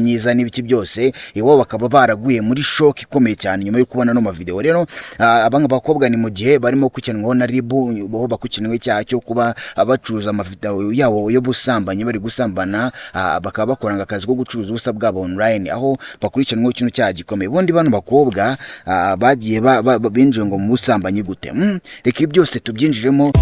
Myiza n'ibiki byose, iwabo bakaba baraguye muri shock ikomeye cyane nyuma yo kubona no mavideo. Rero aba bakobwa ni mu gihe barimo gukurikiranwaho na RIB, bo bakurikiranweho icyaha cyo kuba bacuruza amavideo yabo yo busambanyi, bari gusambana, bakaba bakoranga akazi ko gucuruza ubusa bwabo online, aho bakurikiranweho kino cyaha gikomeye. Ubundi bano bakobwa bagiye binjiye ngo mu busambanyi gute? Reka ibi byose tubyinjiremo.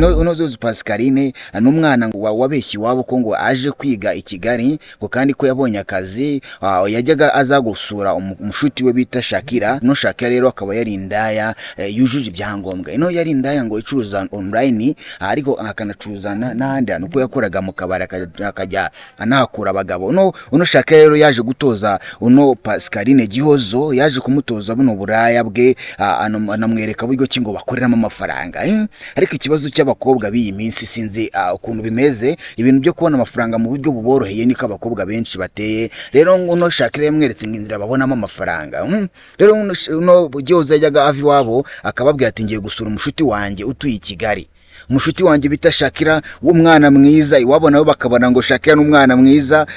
Unozozi Pascaline ni umwana ngo wabeshye iwabo ko ngo aje kwiga i Kigali, ngo kandi ko yabonye akazi, yajyaga aza gusura umushuti we bita Shakira. No Shakira rero akaba yari indaya yujuje ibyangombwa. Ino yari indaya ngo icuruza online, ariko akanacuruza n'ahandi hantu, kuko yakoraga mu kabari akajya anahakura abagabo. No uno Shakira rero yaje gutoza uno Pascaline Gihozo, yaje kumutoza buno buraya bwe, anamwereka buryo ki ngo bakoreramo amafaranga. Ariko ikibazo cy'abakobwa b'iyi minsi sinzi ukuntu bimeze, ibintu byo kubona amafaranga mu buryo buboroheye niko abakobwa benshi bateye. Rero uno Shakira yamweretse inzira babonamo amafaranga. Rero uno Gihozo yajyaga ava iwabo akababwira ati ngiye gusura umushuti wanjye utuye i Kigali, umushuti wanjye bita Shakira w'umwana mwiza. Iwabo nabo bakabona ngo Shakira ni umwana mwiza,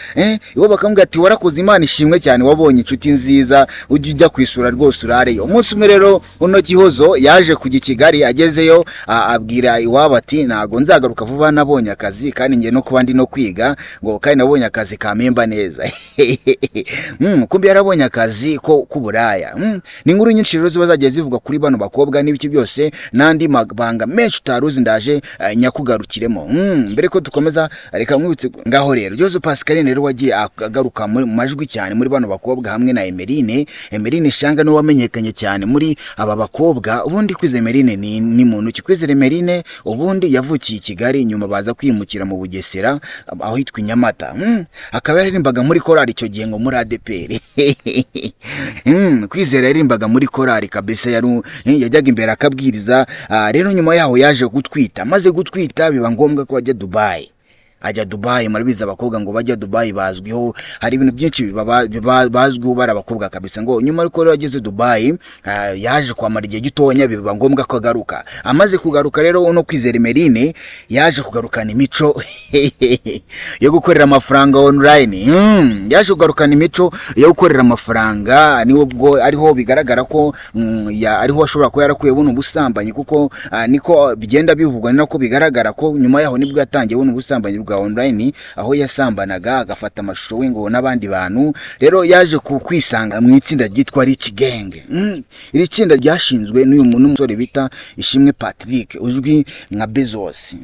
iwabo bakamubwira ati warakoze, Imana ishimwe cyane, wabonye inshuti nziza, ujye ujya kwisura rwose urareyo. Umunsi umwe rero uno Gihozo yaje kujya i Kigali, agezeyo abwira iwabo ati ntago nzagaruka vuba, nabonye akazi kandi ngiye no kuba ndi no kwiga, ngo kandi nabonye akazi kampemba neza. Kumbe yarabonye akazi ko k'uburaya. Ni inkuru nyinshi rero ziba zagiye zivugwa kuri bano bakobwa n'ibiki byose n'andi mabanga menshi utaruzi, ndaje nyakugarukiremo. Mbere ko dukomeza reka nkwibutse ngaho rero Gihozo Pascaline rero wagiye agaruka mu majwi cyane muri bano bakobwa hamwe na Emeline. Emeline Shanga niwe wamenyekanye cyane muri aba bakobwa. Ubundi Kwizera Emeline ni muntu ki? Kwizera Emeline ubundi yavukiye i Kigali, nyuma baza kwimukira mu Bugesera aho hitwa i Nyamata. Akaba yaririmbaga muri korali icyo gihe ngo muri ADEPR. Kwizera yaririmbaga muri korali kabisa, yajyaga imbere akabwiriza. Rero nyuma yaho yaje gutwita, amaze gutwita biba ngombwa ko ajya Dubai. Ajya Dubai, murabizi abakobwa ngo bajya Dubai bazwiho hari ibintu byinshi bazwiho bari abakobwa kabisa. Ngo nyuma ariko rero ageze Dubai, yaje kwamara igihe gitonya biba ngombwa ko agaruka. Amaze kugaruka rero uno Kwizera Emeline yaje kugarukana imico yo gukorera amafaranga online. Yaje kugarukana imico yo gukorera amafaranga, niwo ubwo ariho bigaragara ko ariho ashobora kuba yarakuye buno busambanyi, kuko niko bigenda bivugwa, ni nako bigaragara ko nyuma yaho nibwo yatangiye buno busambanyi bwa online, aho yasambanaga agafata amashusho we ngo n'abandi bantu. Rero yaje kwisanga mu itsinda ryitwa Rich Gang. Iri tsinda ryashinzwe n'uyu muntu w'umusore bita Ishimwe Patrick uzwi nka Bezos.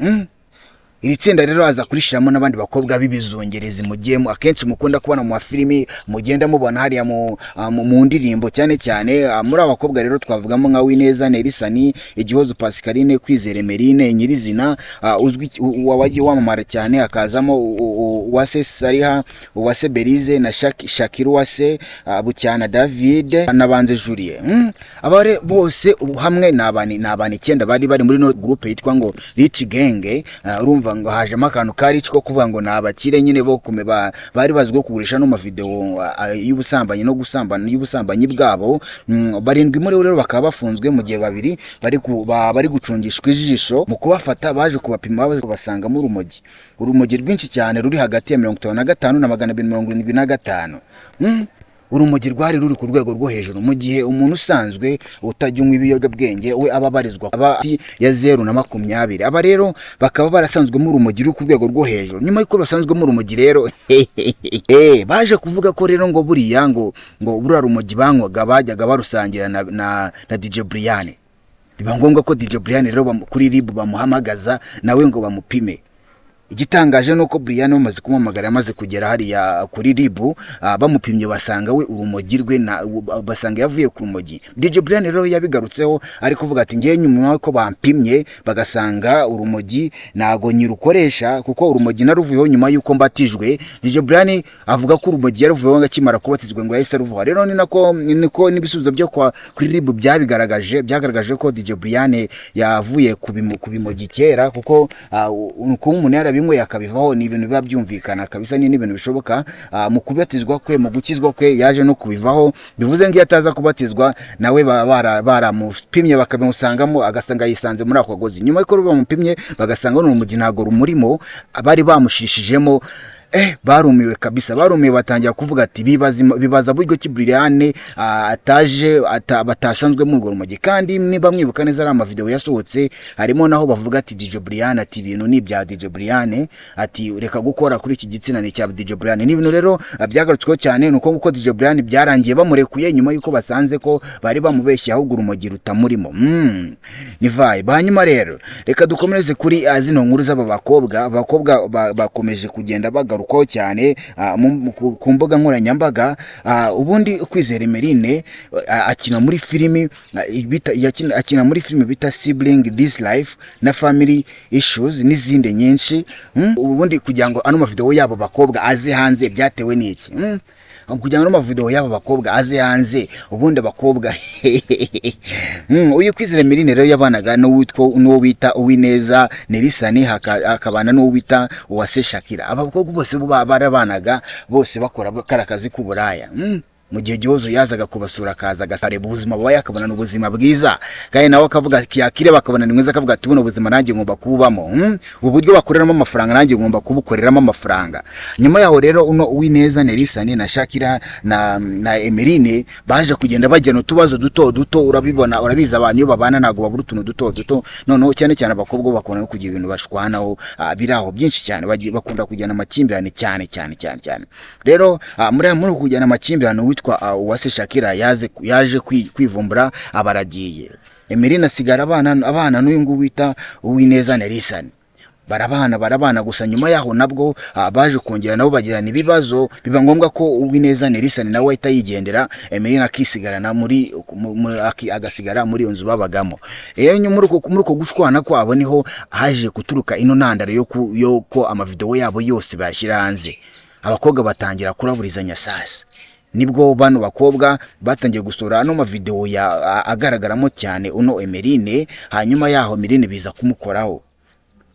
Iri tsinda rero aza kurishiramo n'abandi bakobwa b'ibizungerezi mugiye akenshi mukunda kubona mu mafilimi, mugenda mubona hariya mu ndirimbo cyane cyane. Muri aba bakobwa rero twavugamo nka Wineza Nelisani, Igihozo Pascaline, Kwizera Emeline nyirizina, uzwi wagiye wamamara cyane, hakazamo Uwase Sariha, Uwase Berize na Shakira Uwase, Bucyana David na Banze Julien. Aba bose ubu hamwe ni abantu 9 bari bari muri no groupe yitwa ngo Rich Gang. Urumva ngo hajemo akantu ka rich ko kuvuga ngo ni abakire nyine bo bari bazwiho kugurisha no mavideo y'ubusambanyi no gusambana y'ubusambanyi bwabo. 7 muri bo rero bakaba bafunzwe, mu gihe 2 bari gucungishwa ijisho. Mu kubafata baje kubapima basangamo urumogi, urumogi rwinshi cyane ruri hagati ya 55 na 275. Urumogi rwari ruri ku rwego rwo hejuru, mu gihe umuntu usanzwe utajya unywa ibiyobyabwenge we aba abarizwa aba ya 0 na 20. Aba rero bakaba barasanzwemo urumogi ruri ku rwego rwo hejuru. Nyuma y'uko basanzwemo urumogi rero, baje kuvuga ko rero ngo buriya ngo buriya rumogi banywaga bajyaga barusangira na DJ Brian. Biba ngombwa ko DJ Brian rero kuri RIB bamuhamagaza nawe ngo bamupime. Igitangaje nuko Brian bamaze kumuhamagara yamaze kugera hariya kuri RIB, bamupimye basanga we urumogi rwe na basanga yavuye ku rumogi. DJ Brian rero yabigarutseho ari kuvuga ati ngiye nyuma ko bampimye bagasanga urumogi nago nyirukoresha, kuko urumogi naruvuyeho nyuma yuko mbatijwe. DJ Brian avuga ko urumogi yaruvuyeho akimara kubatizwa, ngo yahise aruvuha. Rero ni nako niko n'ibisubizo byo kuri RIB byagaragaje ko DJ Brian yavuye ku bimogi kera, kuko umuntu yarabi yabinyweye akabivaho, ni ibintu biba byumvikana kabisa, ni n'ibintu bishoboka. Mu kubatizwa kwe, mu gukizwa kwe, yaje no kubivaho. Bivuze ngo iyo ataza kubatizwa nawe baba baramupimye bakabimusangamo, agasanga yisanze muri ako kagozi. Nyuma y'uko bamupimye bagasanga n'urumogi ntabwo rumurimo bari bamushishijemo, barumiwe kabisa, barumiwe, batangira kuvuga ati bibaza buryo ki Brian ataje batasanzwe muri urwo rumogi. Kandi niba mwibuka neza ari amavideo yasohotse, harimo naho bavuga ati DJ Brian, ati ibintu ni ibya DJ Brian, ati reka gukora kuri iki gitsina, ni icya DJ Brian. Ni ibintu rero byagarutsweho cyane. Nuko nguko DJ Brian byarangiye bamurekuye nyuma yuko basanze ko bari bamubeshye, ahubwo urumogi rutamurimo. Ni vibe. Hanyuma rero reka dukomereze kuri zino nkuru z'aba bakobwa. Abakobwa bakomeje kugenda bagarukwaho cyane ku mbuga nkoranyambaga. Ubundi Kwizera Emeline akina muri filimi akina muri filimi bita Sibling This Life na Family Issues n'izindi nyinshi. Ubundi kugira ngo ano mavideo yabo bakobwa aze hanze byatewe n'iki? Kugira ngo ano mavideo y'aba bakobwa aze hanze, ubundi abakobwa, uyu Kwizera Emeline rero yabanaga n'uwo bita Uwineza Nelisani, akabana n'uwo bita Uwase Shakira. Aba bakobwa bose bo barabanaga, bose bakora kara kazi k'uburaya. Mu gihe Gihozo yazaga kubasura, akaza agasareba ubuzima bubaye, akabona ni ubuzima bwiza, kandi nawe akavuga yakire bakabona ni mwiza, akavuga ati buno buzima nanjye ngomba kububamo. Ubu buryo bakoreramo amafaranga nanjye ngomba kubukoreramo amafaranga. Nyuma yaho rero uno Uwineza Nelisani na Shakira na Emeline baje kugenda bagirana utubazo duto duto. Urabibona, urabizi, abantu iyo babana ntabwo babura utuntu duto duto. Noneho cyane cyane abakobwa bo bakunda no kugira ibintu bashwanaho, biri aho byinshi cyane. Bakunda kugirana amakimbirane cyane cyane cyane cyane. Rero muri uku kugirana amakimbirane, uwitwa Uwase Shakira yaje kwivumbura, abaragiye. Emeline asigara abana n'uyu nguyu wita Uwineza Nelisani. Barabana, barabana gusa. Nyuma yaho nabwo baje kongera nabo bagirana ibibazo, biba ngombwa ko Uwineza Nelisani nawe ahita yigendera, Emeline akisigarana muri mu- mu- aki- agasigara muri iyo nzu babagamo. Rero nyuma muri uko gushwana kwabo niho haje guturuka ino ntandaro yo ko amavideo yabo yose bayashyira hanze, abakobwa batangira kuraburizanya. Sasa nibwo bano bakobwa batangiye gusohora ano mavideo agaragaramo cyane uno Emeline. Hanyuma yaho Emeline biza kumukoraho.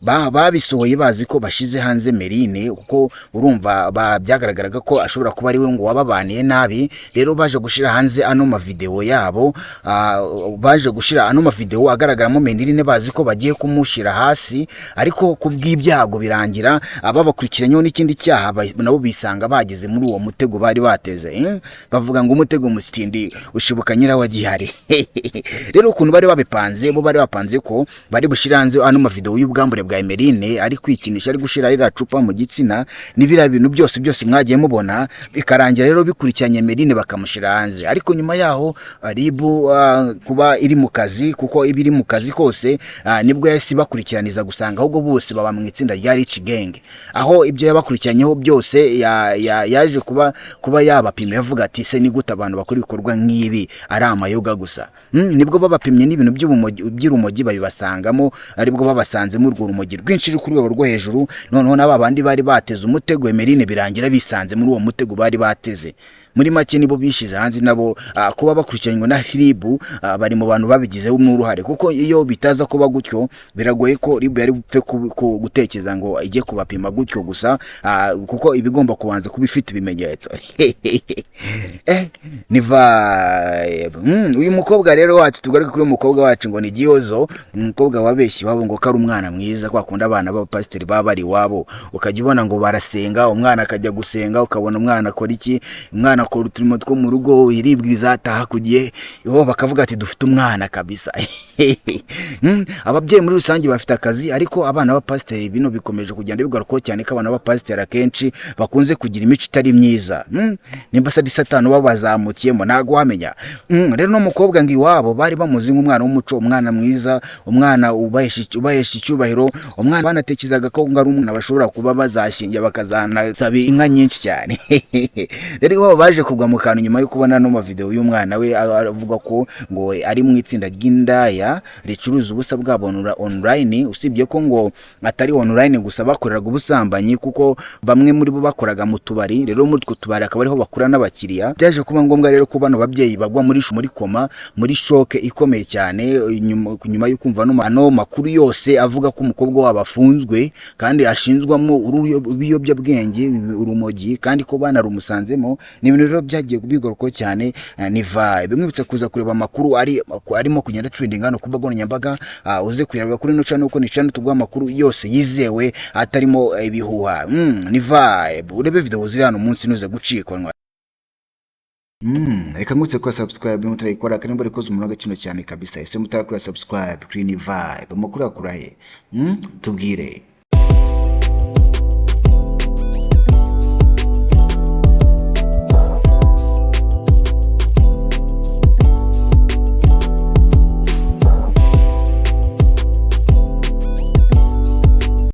Babisohoye bazi ko bashize hanze Merine, kuko urumva byagaragaraga ko ashobora kuba ari we ngo wababaniye nabi. Rero baje gushira hanze ano mavideo yabo, baje gushira ano mavideo agaragaramo Merine bazi ko bagiye kumushyira hasi, ariko ku bw'ibyago birangira ababakurikiranyeho n'ikindi cyaha, nabo bisanga bageze muri uwo mutego bari bateze, eh? Bavuga ngo umutego musitindi ushibuka nyirawo agihari. Rero ukuntu bari babipanze, bo bari bapanze ko bari bushyire hanze ano mavideo y'ubwambure bwa Emeline ari kwikinisha, ari gushira ririya cupa mu gitsina n'ibiriya bintu byose byose mwagiye mubona, bikarangira rero bikurikiranye Emeline bakamushyira hanze. Ariko nyuma yaho RIB kuba iri mu kazi, kuko iba iri mu kazi kose, nibwo yahise ibakurikiraniza gusanga ahubwo bose baba mu itsinda rya Rich Gang, aho ibyo yabakurikiranyeho byose yaje kuba yabapimira, avuga ati se ni gute abantu bakora ibikorwa nk'ibi ari amayoga gusa? Nibwo babapimye n'ibintu by'urumogi babibasangamo, aribwo babasanzemo urwo rumogi rwinshi ruri ku rwego rwo hejuru. Noneho n'aba bandi bari bateze umutego Emeline, birangira bisanze muri uwo mutego bari bateze. Muri make nibo bishize hanze nabo. Kuba bakurikiranywe na RIB, bari mu bantu babigizeho n'uruhare, kuko iyo bitaza kuba gutyo biragoye ko RIB yari bupfe gutekereza ngo ijye kubapima gutyo gusa, kuko iba igomba kubanza kuba ifite ibimenyetso. Ni vibe. Uyu mukobwa rero wacu, tugaruke kuri uyu mukobwa wacu ngo ni Gihozo, umukobwa wabeshye iwabo ngo ko ari umwana mwiza, kwa kundi abana b'abapasiteri baba bari iwabo, ukajya ubona ngo barasenga, umwana akajya gusenga, ukabona umwana akora iki, umwana akora uturimo two mu rugo, iribwiriza, ataha ku gihe, iwabo bakavuga ati dufite umwana kabisa. Ababyeyi muri rusange bafite akazi, ariko abana b'abapasiteri bino bikomeje kugenda bigarukaho cyane ko abana b'abapasiteri akenshi bakunze kugira imico itari myiza. Nimba se ari satani uba bazamukiyemo ntabwo wamenya. Rero no mukobwa ngo iwabo bari bamuzi nk'umwana w'umuco, umwana mwiza, umwana ubahesha icyubahiro, umwana banatekerezaga ko ngo ari umwana bashobora kuba bazashingira bakazanasaba inka nyinshi cyane. Rero iwabo baje kugwa mu kantu nyuma yo kubona no mavideo y'umwana we avuga ko ngo ari mu itsinda ry'indaya ricuruza ubusa bwabo online. Usibye ko ngo atari online gusa bakoreraga ubusambanyi, kuko bamwe muri bo bakoraga mu tubari. Rero muri utwo tubari akaba ariho bakura n'abakiriya. Byaje kuba ngombwa rero ko bano babyeyi bagwa muri koma, muri shock ikomeye cyane, nyuma yo kumva ano makuru yose avuga ko umukobwa wabo afunzwe kandi ashinzwamo ibiyobyabwenge, urumogi, kandi ko banarumusanzemo. Ni ibintu rero byagiye bigarukaho cyane. Ni vibe mwibutsa kuza kureba amakuru arimo kugenda trending hano ku mbuga nkoranyambaga. Uze kuyareba kuri ino channel, kuko ni channel tuguha amakuru yose yizewe atarimo ibihuha. Ni vibe, urebe video ziri hano munsi, ntuze gucikwa. Reka ngutse ko subscribe mutarayikora, kandi mbere koze umuntu w'agaciro cyane kabisa. Ese mutarakora subscribe kuri ni vibe, amakuru akurahe? Tubwire.